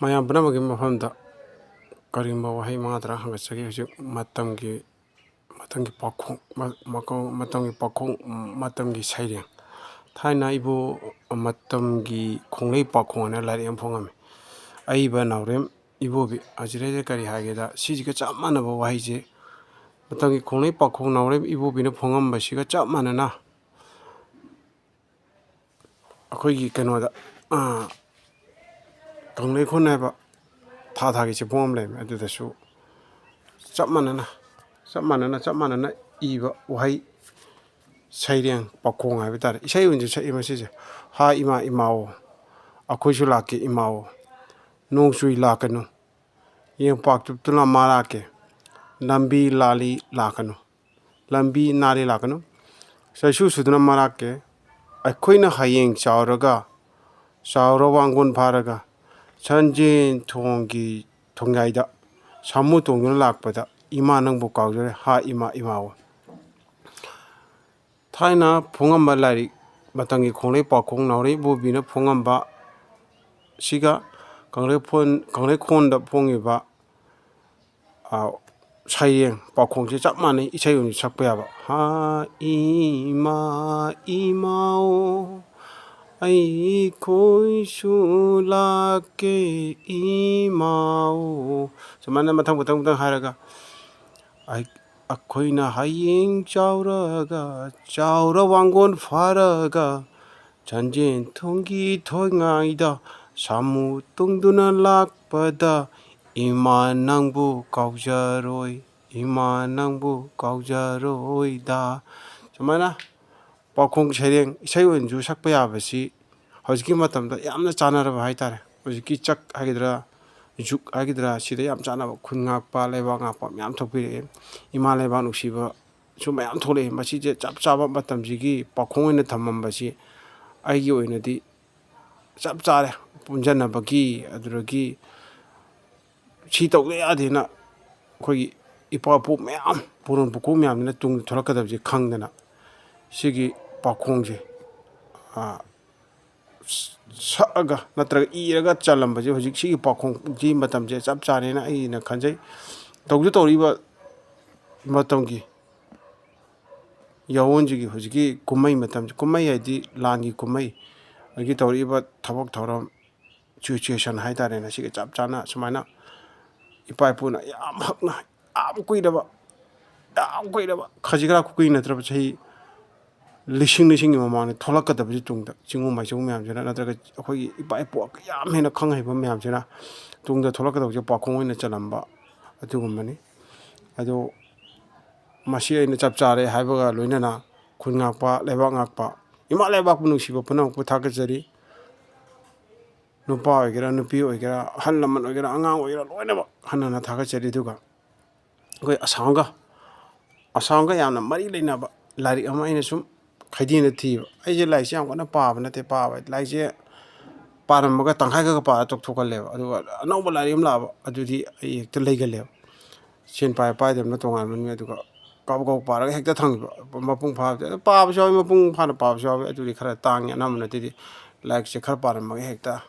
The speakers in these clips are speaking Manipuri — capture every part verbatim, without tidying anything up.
ꯃꯌꯥꯝ ꯄꯨꯝꯅꯃꯛꯀꯤ ꯃꯐꯝꯗ ꯀꯔꯤꯒꯨꯝꯕ ꯋꯥꯍꯩ ꯃꯉꯥ ꯇꯔꯥ ꯍꯪꯒꯠꯆꯒꯦ꯫ ꯍꯧꯖꯤꯛ ꯃꯇꯝꯒꯤ, ꯃꯇꯝꯒꯤ ꯄꯥꯎꯈꯣꯡ, ꯃ-, ꯃꯀꯧ-, ꯃꯇꯝꯒꯤ ꯄꯥꯎꯈꯣꯡ, ꯃꯇꯝꯒꯤ ꯁꯩꯔꯦꯡ꯫ ꯊꯥꯏꯅ ꯏꯕꯣ-, ꯃꯇꯝꯒꯤ ꯈꯣꯡꯂꯩ ꯄꯥꯎꯈꯣꯡ ꯍꯥꯏꯅ ꯂꯥꯏꯔꯤꯛ ꯑꯃ ꯐꯣꯡꯉꯝꯃꯤ꯫ ꯑꯏꯕ ꯅꯥꯎꯔꯦꯝ ꯏꯕꯣꯕꯤ꯫ ꯑꯁꯤꯗꯩꯗ ꯀꯔꯤ ꯍꯥꯏꯒꯦꯗ, ꯁꯤꯁꯤꯒ ꯆꯞ ꯃꯥꯟꯅꯕ ꯋꯥꯍꯩꯁꯦ, ꯃꯇꯝꯒꯤ ꯈꯣꯡꯂꯩ ꯄꯥꯎꯈꯣꯡ ꯅꯥꯎꯔꯦꯝ ꯏꯕꯣꯕꯤꯅ ꯐꯣꯡꯉꯝꯕꯁꯤꯒ ꯆꯞ ꯃꯥꯟꯅꯅ ꯑꯩꯈꯣꯏꯒꯤ ꯀꯩꯅꯣꯗ, ꯑꯥ, ꯀꯪꯂꯩꯈꯣꯟ ꯍꯥꯏꯕ ꯊꯥ ꯊꯥꯒꯤ ꯆꯦꯐꯣꯡ ꯑꯃ ꯂꯩꯕꯅꯦ꯫ ꯑꯗꯨꯗꯁꯨ ꯆꯞ ꯃꯥꯟꯅꯅ, ꯆꯞ ꯃꯥꯟꯅꯅ, ꯆꯞ ꯃꯥꯟꯅꯅ ꯏꯕ ꯋꯥꯍꯩ ꯁꯩꯔꯦꯡ ꯄꯥꯎꯈꯣꯡ ꯍꯥꯏꯕ ꯇꯥꯔꯦ꯫ ꯏꯁꯩ ꯑꯣꯏꯅꯁꯨ ꯁꯛꯏ ꯃꯁꯤꯁꯦ꯫ "ꯍꯥ ꯏꯃꯥ ꯏꯃꯥꯑꯣ, ꯑꯩꯈꯣꯏꯁꯨ ꯂꯥꯛꯀꯦ ꯏꯃꯥꯑꯣ, ꯅꯣꯡ ꯆꯨꯏ ꯂꯥꯛꯀꯅꯨ, ꯌꯦꯡꯄꯥꯛ ꯇꯨꯞꯇꯨꯅ ꯃꯥ ꯂꯥꯛꯀꯦ, ꯂꯝꯕꯤ ꯂꯥꯜꯂꯤ ꯂꯥꯛꯀꯅꯨ, ꯂꯝꯕꯤ ꯅꯥꯜꯂꯤ ꯂꯥꯛꯀꯅꯨ, ꯆꯩꯁꯨ ꯁꯨꯗꯨꯅ ꯃꯥ ꯂꯥꯛꯀꯦ, ꯑꯩꯈꯣꯏꯅ ꯍꯌꯦꯡ ꯆꯥꯎꯔꯒ, ꯆꯥꯎꯔ ꯋꯥꯡꯒꯣꯟ ꯐꯥꯔꯒ, ꯁꯟꯖꯦꯟ ꯊꯣꯡꯒꯤ ꯊꯣꯡꯌꯥꯏꯗ ꯁꯥꯃꯨ ꯇꯣꯡꯗꯨꯅ ꯂꯥꯛꯄꯗ, ꯏꯃꯥ ꯅꯪꯕꯨ ꯀꯥꯎꯖꯔꯣꯏ, ꯍꯥ ꯏꯃꯥ ꯏꯃꯥꯑꯣ"꯫ ꯊꯥꯏꯅ ꯐꯣꯡꯉꯝꯕ ꯂꯥꯏꯔꯤꯛ ꯃꯇꯝꯒꯤ ꯈꯣꯡꯂꯩ ꯄꯥꯎꯈꯣꯡ ꯅꯥꯎꯔꯦꯝ ꯏꯕꯣꯕꯤꯅ ꯐꯣꯡꯉꯝꯕ ꯁꯤꯒ ꯀꯪꯂꯩꯐꯣꯟ-, ꯀꯪꯂꯩꯈꯣꯟꯗ ꯐꯣꯡꯉꯤꯕ, ꯑ, ꯁꯩꯔꯦꯡ ꯄꯥꯎꯈꯣꯡꯁꯦ ꯆꯞ ꯃꯥꯟꯅꯩ, ꯏꯁꯩ ꯑꯣꯏꯅ ꯁꯛꯄ ꯌꯥꯕ꯫ "ꯍꯥ ꯏꯃꯥ ꯏꯃꯥꯑꯣ, ꯑꯩꯈꯣꯏꯁꯨ ꯂꯥꯛꯀꯦ ꯏꯃꯥꯑꯣ"꯫ ꯁꯨꯃꯥꯏꯅ ꯃꯊꯪ ꯃꯊꯪ ꯃꯊꯪ ꯍꯥꯏꯔꯒ, ꯑꯩ-, ꯑꯩꯈꯣꯏꯅ ꯍꯌꯦꯡ ꯆꯥꯎꯔꯒ, ꯆꯥꯎꯔ ꯋꯥꯡꯒꯣꯟ ꯐꯥꯔꯒ, ꯆꯥꯟꯖꯦꯟ ꯊꯣꯡꯒꯤ ꯊꯣꯏꯉꯥꯏꯗ ꯁꯥꯃꯨ ꯇꯨꯡꯗꯨꯅ ꯂꯥꯛꯄꯗ, ꯏꯃꯥ ꯅꯪꯕꯨ ꯀꯥꯎꯖꯔꯣꯏ, ꯏꯃꯥ ꯅꯪꯕꯨ ꯀꯥꯎꯖꯔꯣꯏꯗ꯫ ꯁꯨꯃꯥꯏꯅ ꯄꯥꯎꯈꯣꯡ ꯁꯩꯔꯦꯡ ꯏꯁꯩ ꯑꯣꯏꯅꯁꯨ ꯁꯛꯄ ꯌꯥꯕꯁꯤ ꯍꯧꯖꯤꯛꯀꯤ ꯃꯇꯝꯗ ꯌꯥꯝꯅ ꯆꯥꯟꯅꯔꯕ ꯍꯥꯏꯇꯥꯔꯦ꯫ ꯍꯧꯖꯤꯛꯀꯤ ꯆꯛ ꯍꯥꯏꯒꯗ꯭ꯔꯥ, ꯖꯨꯛ ꯍꯥꯏꯒꯗ꯭ꯔꯥ, ꯁꯤꯗ ꯌꯥꯝ ꯆꯥꯟꯅꯕ, ꯈꯨꯟ ꯉꯥꯛꯄ, ꯂꯩꯕꯥꯛ ꯉꯥꯛꯄ ꯃꯌꯥꯝ ꯊꯣꯛꯄꯤꯔꯛꯑꯦ꯫ ꯏꯃꯥ ꯂꯩꯕꯥꯛ ꯅꯨꯡꯁꯤꯕꯁꯨ ꯃꯌꯥꯝ ꯊꯣꯛꯂꯛꯑꯦ꯫ ꯃꯁꯤꯁꯦ ꯆꯞ ꯆꯥꯕ ꯃꯇꯝꯁꯤꯒꯤ ꯄꯥꯎꯈꯣꯡ ꯑꯣꯏꯅ ꯊꯝꯃꯝꯕꯁꯤ ꯑꯩꯒꯤ ꯑꯣꯏꯅꯗꯤ ꯆꯞ ꯆꯥꯔꯦ꯫ ꯄꯨꯟꯖꯟꯅꯕꯒꯤ, ꯑꯗꯨꯗꯒꯤ ꯁꯤ ꯇꯧꯗ ꯌꯥꯗꯦꯅ ꯑꯩꯈꯣꯏꯒꯤ ꯏꯄꯥ ꯏꯄꯨ ꯃꯌꯥꯝ, ꯄꯨꯔꯣꯟ ꯄꯨꯈꯣꯡ ꯃꯌꯥꯝꯁꯤꯅ ꯇꯨꯡꯗ ꯊꯣꯛꯂꯛꯀꯗꯕꯁꯦ ꯈꯪꯗꯅ ꯁꯤꯒꯤ ꯄꯥꯎꯈꯣꯡꯁꯦ, ꯑ, ꯁꯛꯑꯒ ꯅꯠꯇ꯭ꯔꯒ ꯏꯔꯒ ꯆꯜꯂꯝꯕꯁꯦ ꯍꯧꯖꯤꯛ ꯁꯤꯒꯤ ꯄꯥꯎꯈꯣꯡꯁꯤ ꯃꯇꯝꯁꯦ ꯆꯞ ꯆꯥꯔꯦꯅ ꯑꯩꯅ ꯈꯟꯖꯩ꯫ ꯇꯧꯖ ꯇꯧꯔꯤꯕ ꯃꯇꯝꯒꯤ ꯌꯥꯑꯣꯟꯁꯤꯒꯤ ꯍꯧꯖꯤꯛꯀꯤ ꯀꯨꯝꯍꯩ ꯃꯇꯝꯁꯤ, ꯀꯨꯝꯍꯩ ꯍꯥꯏꯗꯤ ꯂꯥꯟꯒꯤ ꯀꯨꯝꯍꯩ, ꯑꯗꯒꯤ ꯇꯧꯔꯛꯏꯕ ꯊꯕꯛ ꯊꯧꯔꯝ, ꯁꯤꯆꯨꯋꯦꯁꯟ ꯍꯥꯏ ꯇꯥꯔꯦꯅꯦ, ꯁꯤꯒ ꯆꯞ ꯆꯥꯅ ꯁꯨꯃꯥꯏꯅ ꯏꯄꯥ ꯏꯄꯨꯅ ꯌꯥꯝ ꯍꯛꯅ, ꯌꯥꯝ ꯀꯨꯏꯔꯕ, ꯌꯥꯝ ꯀꯨꯏꯔꯕ, ꯈꯖꯤꯛ ꯈꯔ ꯀꯨꯏ ꯅꯠꯇ꯭ꯔꯕ ꯆꯍꯤ ꯂꯤꯁꯤꯡ ꯂꯤꯁꯤꯡꯒꯤ ꯃꯃꯥꯡꯗ ꯊꯣꯛꯂꯛꯀꯗꯕꯁꯤ ꯇꯨꯡꯗ ꯆꯤꯡꯉꯨ ꯃꯥꯏꯆꯤꯡꯉꯨ ꯃꯌꯥꯝꯁꯤꯅ, ꯅꯠꯇ꯭ꯔꯒ ꯑꯩꯈꯣꯏꯒꯤ ꯏꯄꯥ ꯏꯄꯨ ꯌꯥꯝ ꯍꯦꯟꯅ ꯈꯪ ꯍꯩꯕ ꯃꯌꯥꯝꯁꯤꯅ ꯇꯨꯡꯗ ꯊꯣꯛꯂꯛꯀꯗꯕꯁꯦ ꯄꯥꯎꯈꯣꯡ ꯑꯣꯏꯅ ꯆꯜꯂꯝꯕ ꯑꯗꯨꯒꯨꯝꯕꯅꯤ꯫ ꯑꯗꯣ ꯃꯁꯤ ꯑꯩꯅ ꯆꯞ ꯆꯥꯔꯦ ꯍꯥꯏꯕꯒ ꯂꯣꯏꯅꯅ ꯈꯨꯟ ꯉꯥꯛꯄ, ꯂꯩꯕꯥꯛ ꯉꯥꯛꯄ, ꯏꯃꯥ ꯂꯩꯕꯥꯛꯄꯨ ꯅꯨꯡꯁꯤꯕ ꯄꯨꯝꯅꯃꯛꯄꯨ ꯊꯥꯒꯠꯆꯔꯤ꯫ ꯅꯨꯄꯥ ꯑꯣꯏꯒꯦꯔꯥ, ꯅꯨꯄꯤ ꯑꯣꯏꯒꯦꯔꯥ, ꯑꯍꯜ ꯂꯃꯟ ꯑꯣꯏꯒꯦꯔꯥ, ꯑꯉꯥꯡ ꯑꯣꯏꯒꯦꯔꯥ, ꯂꯣꯏꯅꯃꯛ ꯍꯟꯅ ꯍꯟꯅ ꯊꯥꯒꯠꯆꯔꯤ꯫ ꯑꯗꯨꯒ ꯑꯩꯈꯣꯏ ꯑꯁꯥꯝꯒ, ꯑꯁꯥꯝꯒ ꯌꯥꯝꯅ ꯃꯔꯤ ꯂꯩꯅꯕ ꯂꯥꯏꯔꯤꯛ ꯑꯃ ꯑꯩꯅ ꯁꯨꯝ ꯈꯩꯗꯦꯛꯅ ꯊꯤꯕ꯫ ꯑꯩꯁꯦ ꯂꯥꯏꯔꯤꯛꯁꯦ ꯌꯥꯝ ꯀꯟꯅ ꯄꯥꯕ ꯅꯠꯇꯦ, ꯄꯥꯕ ꯍꯥꯏꯗꯤ ꯂꯥꯏꯔꯤꯛꯁꯦ ꯄꯥꯔꯝꯃꯒ ꯇꯪꯈꯥꯏ ꯈꯛ ꯄꯥꯔ ꯇꯣꯛꯊꯣꯛꯀꯜꯂꯦꯕ꯫ ꯑꯗꯨꯒ ꯑꯅꯧꯕ ꯂꯥꯏꯔꯤꯛ ꯑꯃ ꯂꯥꯛꯑꯕ, ꯑꯗꯨꯗꯤ ꯑꯩ ꯍꯦꯛꯇ ꯂꯩꯒꯜꯂꯦꯕ꯫ ꯁꯦꯟ ꯄꯥꯏ ꯄꯥꯏꯗꯕꯅ ꯇꯣꯉꯥꯟꯕꯅꯤ, ꯑꯗꯨꯒ ꯀꯥꯕꯛ ꯀꯥꯕꯛ ꯄꯥꯔꯒ ꯍꯦꯛꯇ ꯊꯝꯈꯤꯕ, ꯃꯄꯨꯡ ꯐꯥꯕꯗꯤ꯫ ꯑꯗꯨ ꯄꯥꯕꯁꯨ ꯌꯥꯎꯏ, ꯃꯄꯨꯡ ꯐꯥꯅ ꯄꯥꯕꯁꯨ ꯌꯥꯎꯏ, ꯑꯗꯨꯗꯤ ꯈꯔ ꯇꯥꯡꯉꯤ꯫ ꯑꯅꯝꯕꯅꯗꯤ ꯂꯥꯏꯔꯤꯛꯁꯦ ꯈꯔ ꯄꯥꯔꯝꯃꯒ ꯍꯦꯛꯇ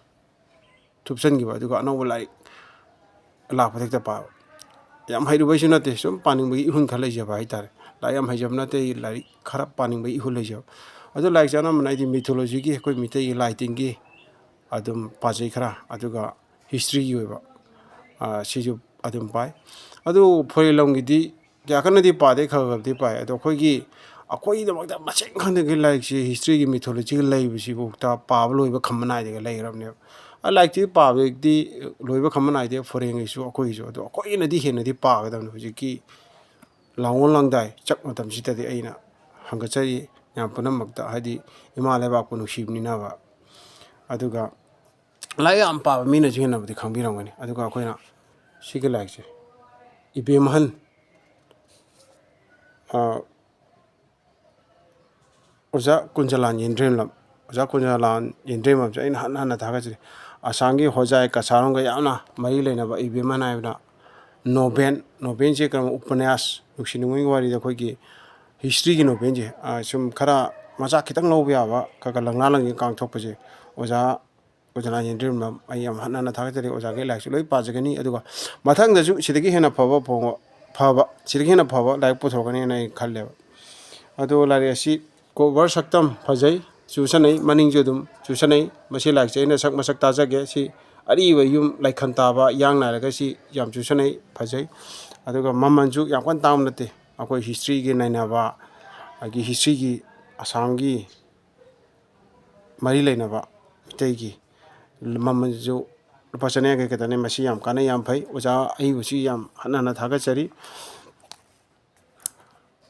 ꯊꯨꯞꯆꯟꯈꯤꯕ, ꯑꯗꯨꯒ ꯑꯅꯧꯕ ꯂꯥꯏꯔꯤꯛ ꯂꯥꯛꯄꯗ ꯍꯦꯛꯇ ꯄꯥꯕ꯫ ꯌꯥꯝ ꯍꯩꯔꯨꯕꯩꯁꯨ ꯅꯠꯇꯦ, ꯁꯨꯝ ꯄꯥꯅꯤꯡꯕꯒꯤ ꯏꯍꯨꯟ ꯈꯔ ꯂꯩꯖꯕ ꯍꯥꯏꯇꯥꯔꯦ꯫ ꯂꯥꯏꯔꯤꯛ ꯌꯥꯝ ꯍꯩꯖꯕ ꯅꯠꯇꯦ ꯑꯩ, ꯂꯥꯏꯔꯤꯛ ꯈꯔ ꯄꯥꯅꯤꯡꯕꯒꯤ ꯏꯍꯨꯜ ꯂꯩꯖꯕ꯫ ꯑꯗꯣ ꯂꯥꯏꯔꯤꯛꯁꯦ ꯑꯅꯝꯕꯅ ꯑꯩꯗꯤ ꯃꯤꯊꯣꯂꯣꯖꯤꯒꯤ, ꯑꯩꯈꯣꯏ ꯃꯤꯇꯩꯒꯤ ꯂꯥꯏ ꯇꯤꯟꯒꯤ ꯑꯗꯨꯝ ꯄꯥꯖꯩ ꯈꯔ, ꯑꯗꯨꯒ ꯍꯤꯁꯇ꯭ꯔꯤꯒꯤ ꯑꯣꯏꯕ, ꯑ, ꯁꯤꯁꯨ ꯑꯗꯨꯝ ꯄꯥꯏ꯫ ꯑꯗꯨ ꯐꯣꯔꯦꯟ ꯂꯝꯒꯤꯗꯤ ꯀꯌꯥ ꯀꯟꯅꯗꯤ ꯄꯥꯗꯦ, ꯈꯔ ꯈꯔꯗꯤ ꯄꯥꯏ꯫ ꯑꯗꯣ ꯑꯩꯈꯣꯏꯒꯤ, ꯑꯩꯈꯣꯏꯒꯤꯗꯃꯛꯇ ꯃꯁꯤꯡ ꯈꯪꯗꯒꯩ ꯂꯥꯏꯔꯤꯛꯁꯤ, ꯍꯤꯁꯇ꯭ꯔꯤꯒꯤ, ꯃꯤꯊꯣꯂꯣꯖꯤꯒ ꯂꯩꯕꯁꯤꯐꯥꯎꯗ ꯄꯥꯕ ꯂꯣꯏꯕ ꯈꯝꯕ ꯅꯥꯏꯗꯒꯩ ꯂꯩꯈ꯭ꯔꯕꯅꯦꯕ꯫ ꯑ, ꯂꯥꯏꯔꯤꯛꯇꯤ ꯄꯥꯕꯗꯤ ꯂꯣꯏꯕ ꯈꯝꯕ ꯅꯥꯏꯗꯦ, ꯐꯣꯔꯦꯟꯒꯤꯁꯨ ꯑꯩꯈꯣꯏꯒꯤꯁꯨ꯫ ꯑꯗꯣ ꯑꯩꯈꯣꯏꯅꯗꯤ ꯍꯦꯟꯅꯗꯤ ꯄꯥꯒꯗꯕꯅꯤ ꯍꯧꯖꯤꯛꯀꯤ ꯂꯥꯡꯑꯣꯟ ꯂꯥꯡꯗꯥꯏ ꯆꯛ ꯃꯇꯝꯁꯤꯗꯗꯤ꯫ ꯑꯩꯅ ꯍꯪꯒꯠꯆꯔꯤ ꯃꯌꯥꯝ ꯄꯨꯝꯅꯃꯛꯇ, ꯍꯥꯏꯗꯤ ꯏꯃꯥ ꯂꯩꯕꯥꯛꯄꯨ ꯅꯨꯡꯁꯤꯕꯅꯤꯅꯕ꯫ ꯑꯗꯨꯒ ꯂꯥꯏꯔꯤꯛ ꯌꯥꯝ ꯄꯥꯕ ꯃꯤꯅꯁꯨ ꯍꯦꯟꯅꯕꯨꯗꯤ ꯈꯪꯕꯤꯔꯝꯒꯅꯤ꯫ ꯑꯗꯨꯒ ꯑꯩꯈꯣꯏꯅ ꯁꯤꯒꯤ ꯂꯥꯏꯔꯤꯛꯁꯦ, ꯏꯕꯦꯝꯍꯟ, ꯑ, ꯑꯣꯖꯥ ꯀꯨꯟꯖꯂꯥꯟ ꯌꯦꯟꯗ꯭ꯔꯦꯝꯂꯝ, ꯑꯣꯖꯥ ꯀꯨꯟꯖꯂꯥꯟ ꯌꯦꯟꯗ꯭ꯔꯦꯝꯂꯝꯁꯦ ꯑꯩꯅ ꯍꯟꯅ ꯍꯟꯅ ꯊꯥꯒꯠꯆꯔꯤ꯫ ꯑꯁꯥꯝꯒꯤ ꯍꯣꯖꯥꯏ ꯀꯁꯥꯔꯣꯝꯒ ꯌꯥꯝꯅ ꯃꯔꯤ ꯂꯩꯅꯕ ꯏꯕꯦꯝꯍꯟ ꯍꯥꯏꯕꯅ ꯅꯣꯕꯦꯟ, ꯅꯣꯕꯦꯟꯁꯦ ꯀꯔꯝꯕ ꯎꯄꯅ꯭ꯌꯥꯁ, ꯅꯨꯡꯁꯤ ꯅꯨꯡꯉꯣꯟꯒꯤ ꯋꯥꯔꯤꯗ ꯑꯩꯈꯣꯏꯒꯤ ꯍꯤꯁꯇ꯭ꯔꯤꯒꯤ ꯅꯣꯕꯦꯜꯁꯦ, ꯑ, ꯁꯨꯝ ꯈꯔ ꯃꯆꯥꯛ ꯈꯤꯇꯪ ꯂꯧꯕ ꯌꯥꯕ, ꯈꯔ ꯈꯔ ꯂꯪꯂꯥ ꯂꯪꯂꯤ ꯀꯥꯡꯊꯣꯛꯄꯁꯦ, ꯑꯣꯖꯥ, ꯑꯣꯖꯥ ꯂꯥꯟꯖꯦꯟꯗ꯭ꯔꯤꯕꯝ, ꯑꯩ ꯌꯥꯝ ꯍꯟꯅ ꯍꯟꯅ ꯊꯥꯒꯠꯆꯔꯤ꯫ ꯑꯣꯖꯥꯒꯤ ꯂꯥꯏꯔꯤꯛꯁꯨ ꯂꯣꯏ ꯄꯥꯖꯒꯅꯤ, ꯑꯗꯨꯒ ꯃꯊꯪꯗꯁꯨ ꯁꯤꯗꯒꯤ ꯍꯦꯟꯅ ꯐꯕ ꯐꯣꯡꯕ-, ꯐꯕ, ꯁꯤꯗꯒꯤ ꯍꯦꯟꯅ ꯐꯕ ꯂꯥꯏꯔꯤꯛ ꯄꯨꯊꯣꯔꯛꯀꯅꯤꯅ ꯑꯩ ꯈꯜꯂꯦꯕ꯫ ꯑꯗꯣ ꯂꯥꯏꯔꯤꯛ ꯑꯁꯤ ꯀꯣꯕꯔ ꯁꯛꯇꯝ ꯐꯖꯩ, ꯆꯨꯁꯟꯅꯩ, ꯃꯅꯤꯡꯁꯨ ꯑꯗꯨꯝ ꯆꯨꯁꯟꯅꯩ꯫ ꯃꯁꯤ ꯂꯥꯏꯔꯤꯛꯁꯦ ꯑꯩꯅ ꯁꯛ ꯃꯁꯛ ꯇꯥꯖꯒꯦ꯫ ꯁꯤ ꯑꯔꯤꯕ ꯌꯨꯝ ꯂꯥꯏꯈꯟ ꯇꯥꯕ ꯏꯌꯥꯡ ꯅꯥꯏꯔꯒ ꯁꯤ ꯌꯥꯝ ꯆꯨꯁꯟꯅꯩ, ꯐꯖꯩ꯫ ꯑꯗꯨꯒ ꯃꯃꯜꯁꯨ ꯌꯥꯝ ꯀꯟꯅ ꯇꯥꯡꯕ ꯅꯠꯇꯦ꯫ ꯑꯩꯈꯣꯏ ꯍꯤꯁꯇ꯭ꯔꯤꯒꯤ ꯅꯩꯅꯕ, ꯑꯗꯒꯤ ꯍꯤꯁꯇ꯭ꯔꯤꯒꯤ ꯑꯁꯥꯝꯒꯤ ꯃꯔꯤ ꯂꯩꯅꯕ ꯃꯤꯇꯩꯒꯤ ꯃꯃꯜꯁꯨ ꯂꯨꯄꯥ ꯆꯅꯤ ꯌꯥꯡꯈꯩ ꯈꯛꯇꯅꯤ꯫ ꯃꯁꯤ ꯌꯥꯝ ꯀꯥꯟꯅꯩ, ꯌꯥꯝ ꯐꯩ꯫ ꯑꯣꯖꯥ ꯑꯏꯕꯁꯤ ꯌꯥꯝ ꯍꯟꯅ ꯍꯟꯅ ꯊꯥꯒꯠꯆꯔꯤ꯫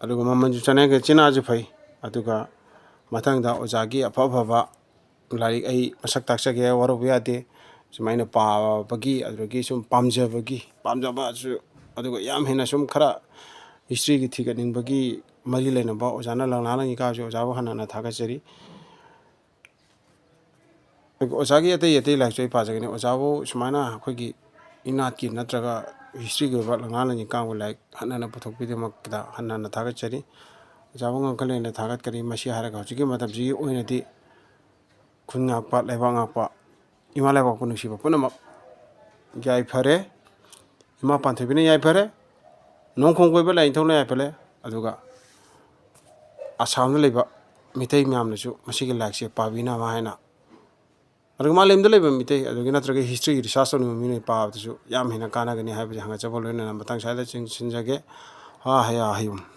ꯑꯗꯨꯒ ꯃꯃꯜꯁꯨ ꯆꯅꯤ ꯌꯥꯡꯈꯩ, ꯆꯤꯅꯥꯁꯨ ꯐꯩ꯫ ꯑꯗꯨꯒ ꯃꯊꯪꯗ ꯑꯣꯖꯥꯒꯤ ꯑꯐ ꯑꯐꯕ ꯂꯥꯏꯔꯤꯛ ꯑꯩ ꯃꯁꯛ ꯇꯥꯛꯆꯒꯦ, ꯋꯥꯔꯧꯕ ꯌꯥꯗꯦ꯫ ꯁꯨꯃꯥꯏꯅ ꯄꯥꯕꯒꯤ, ꯑꯗꯨꯗꯒꯤ ꯁꯨꯝ ꯄꯥꯝꯖꯕꯒꯤ, ꯄꯥꯝꯖꯕꯁꯨ, ꯑꯗꯨꯒ ꯌꯥꯝ ꯍꯦꯟꯅ ꯁꯨꯝ ꯈꯔ ꯍꯤꯁꯇ꯭ꯔꯤꯒꯤ ꯊꯤꯒꯠꯅꯤꯡꯕꯒꯤ ꯃꯔꯤ ꯂꯩꯅꯕ ꯑꯣꯖꯥꯅ ꯂꯪꯂꯥ ꯂꯪꯉꯤ ꯀꯥꯕꯁꯦ ꯑꯣꯖꯥꯕꯨ ꯍꯟꯅ ꯍꯟꯅ ꯊꯥꯒꯠꯆꯔꯤ꯫ ꯑꯣꯖꯥꯒꯤ ꯑꯇꯩ ꯑꯇꯩ ꯂꯥꯏꯔꯤꯛꯁꯨ ꯑꯩ ꯄꯥꯖꯒꯅꯤ꯫ ꯑꯣꯖꯥꯕꯨ ꯁꯨꯃꯥꯏꯅ ꯑꯩꯈꯣꯏꯒꯤ ꯏꯅꯥꯠꯀꯤ ꯅꯠꯇ꯭ꯔꯒ ꯍꯤꯁꯇ꯭ꯔꯤꯒꯤ ꯑꯣꯏꯕ ꯂꯪꯂꯥ ꯂꯪꯖꯤꯡ ꯀꯥꯡꯕ ꯂꯥꯏꯔꯤꯛ ꯍꯟꯅ ꯍꯟꯅ ꯄꯨꯊꯣꯛꯄꯤꯗꯃꯛꯇ ꯍꯟꯅ ꯍꯟꯅ ꯊꯥꯒꯠꯆꯔꯤ꯫ ꯑꯣꯖꯥꯕꯨ ꯉꯝꯈꯩ ꯂꯩꯅ ꯊꯥꯒꯠꯀꯅꯤ꯫ ꯃꯁꯤ ꯍꯥꯏꯔꯒ ꯍꯧꯖꯤꯛꯀꯤ ꯃꯇꯝꯁꯤꯒꯤ ꯑꯣꯏꯅꯗꯤ ꯈꯨꯟ ꯉꯥꯛꯄ, ꯂꯩꯕꯥꯛ ꯉꯥꯛꯄ, ꯏꯃꯥ ꯂꯩꯕꯥꯛꯄꯨ ꯅꯨꯡꯁꯤꯕ ꯄꯨꯝꯅꯃꯛ ꯌꯥꯏꯐꯔꯦ꯫ ꯏꯃꯥ ꯄꯥꯟꯊꯣꯏꯕꯤꯅ ꯌꯥꯏꯐꯔꯦ, ꯅꯣꯡꯈꯣꯡ ꯀꯣꯏꯕ ꯂꯥꯏꯅꯤꯡꯊꯧꯅ ꯌꯥꯏꯐꯔꯦ, ꯑꯗꯨꯒ ꯑꯁꯥꯝꯗ ꯂꯩꯕ ꯃꯤꯇꯩ ꯃꯌꯥꯝꯅꯁꯨ ꯃꯁꯤꯒꯤ ꯂꯥꯏꯔꯤꯛꯁꯦ ꯄꯥꯕꯤꯅꯕ ꯍꯥꯏꯅ, ꯑꯗꯨꯒ ꯃꯥꯂꯦꯝꯗ ꯂꯩꯕ ꯃꯤꯇꯩ, ꯑꯗꯨꯒꯤ ꯅꯠꯇ꯭ꯔꯒ ꯍꯤꯁꯇ꯭ꯔꯤꯒꯤ ꯔꯤꯁꯥꯔꯁ ꯇꯧꯅꯤꯡꯕ ꯃꯤꯅ ꯄꯥꯕꯗꯁꯨ ꯌꯥꯝ ꯍꯦꯟꯅ ꯀꯥꯟꯅꯒꯅꯤ ꯍꯥꯏꯕꯁꯦ ꯍꯪꯒꯠꯆꯕ ꯂꯣꯏꯅꯅ ꯃꯇꯥꯡ ꯁ꯭ꯋꯥꯏꯗ ꯆꯤꯟꯁꯤꯟꯖꯒꯦ꯫ ꯍꯥ ꯍꯌꯥ ꯍꯌꯨꯝ꯫